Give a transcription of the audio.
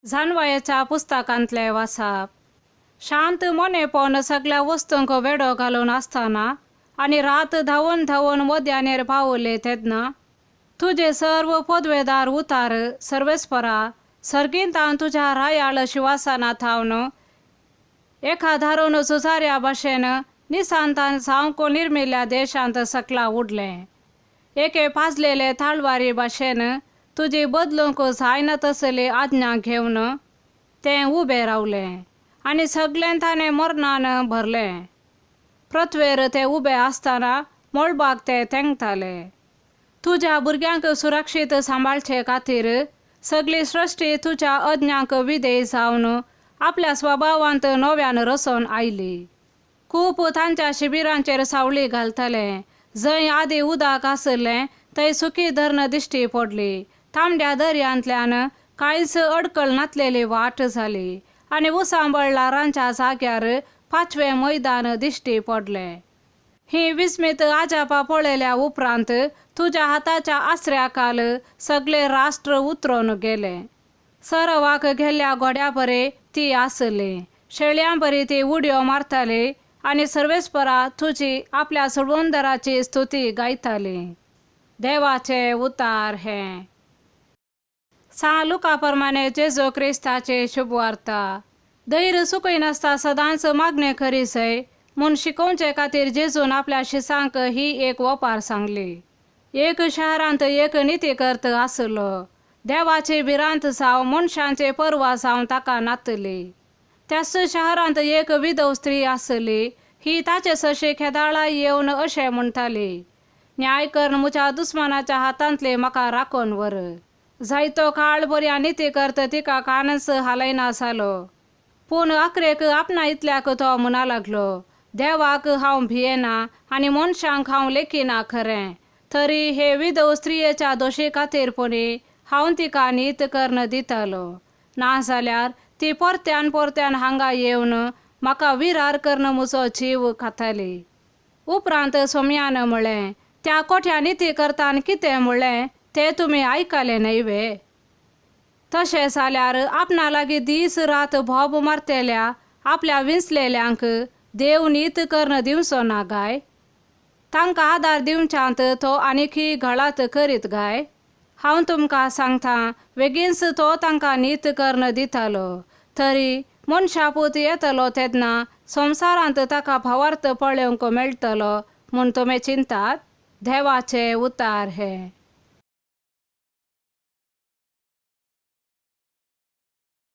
जानवायेच्या पुस्तकांतलें वाचप. शांत मोनेपण सगल्या वस्तूंक वेडो घालून आसतना आनी रात धांवन धांवन मध्यानेर पावले तेन्ना तुजे सर्व पदवेदार उतार सर्वेस्परा सर्गींतान तुज्या रायाळ शिवासना थावन एका धारून सुजाऱ्या भाशेन निसांतान सामको निर्मिल्ल्या देशांत सकला उडलें. एके पाजलेले ताळवारी भाशेन तुजी बदलूंक जायना तसली आज्ञा घेवन तें उबें रावलें आनी सगळें ताणें मरणान भरलें. पृथ्वेर ते उबे आसतना मळबाक ते तेंकताले. तुज्या भुरग्यांक सुरक्षीत सांबाळचे खातीर सगळी सृश्टी तुज्या अज्ञांक विधेय जावन आपल्या स्वभावांत नव्यान रचून आयली. खूब तांच्या शिबिरांचेर सावळी घालताले. जंय आदी उदक आशिल्लें थंय सुकी धरण दिश्टी पडली. तांबड्या दर्यांतल्यान कांयच अडकळ नासलेली वाट जाली आनी उसांबळ ल्हारांच्या जाग्यार पाचवें मैदान दिश्टी पडलें. ही विस्मीत आजापा पळयल्या उपरांत तुज्या हाताच्या आसऱ्याखाल सगळे राष्ट्र उतरून गेले. सरवाक गेल्ल्या घोड्या बरी ती आसली. शेळयां बरी ती उडयो मारताली आनी सर्वेस्परा तुजी आपल्या सुळवंदराची स्तुती गायताली. देवाचे उतार हें. सां लुका प्रमाणे जेजू क्रिस्ताचे शुभवार्ता. धैर्य चुकयनासता सदांच मागणें करी जाय म्हूण शिकोवचे खातीर जेजून आपल्या शिसांक ही एक ओपार सांगली. एक शहरांत एक नितीकर्त आसलो. देवाची भिरांत जावं मनशांचे पर्वा जावं ताका नातली. त्याच शहरांत एक विधव स्त्री आसली. ही ताचे सरशी खेदाळा येवन अशें म्हणटाली, न्याय करून म्हज्या दुस्मानाच्या हातांतली म्हाका राखून व्हर. जायतो काळ बऱ्या नितीकर्त तिका कानच हालयना जालो. पूण अखरेक आपणा इतल्याक तो म्हणा लागलो, देवाक हांव भियेना आनी मनशांक हांव लेखिना खरें, तरी हे विधव स्त्रियेच्या दोशी खातीर पुणी हांव तिका नीत करून दितालो. नाजाल्यार ती परत्यान परत्यान हांगा येवन म्हाका विरार करून म्हजो जीव खाताली. उपरांत सोम्यान म्हळें, त्या कोठ्या निती करतान कितें म्हणलें तें तुमी आयकलें न्हय वे? तशें जाल्यार आपणा लागीं दीस रात बोब मारतल्या आपल्या विंचलेल्यांक देव नीत करून दिवचो ना गाय? तांकां आदार दिवच्यांत तो आनीकय गळात करीत गाय? हांव तुमकां सांगता, बेगीनच तो तांकां नीत करून दितालो. तरी मनशापूत येतलो तेन्ना संवसारांत ताका भावार्थ पळोवंक मेळटलो म्हूण तुमी चिंतात? देवाचे उतार हे.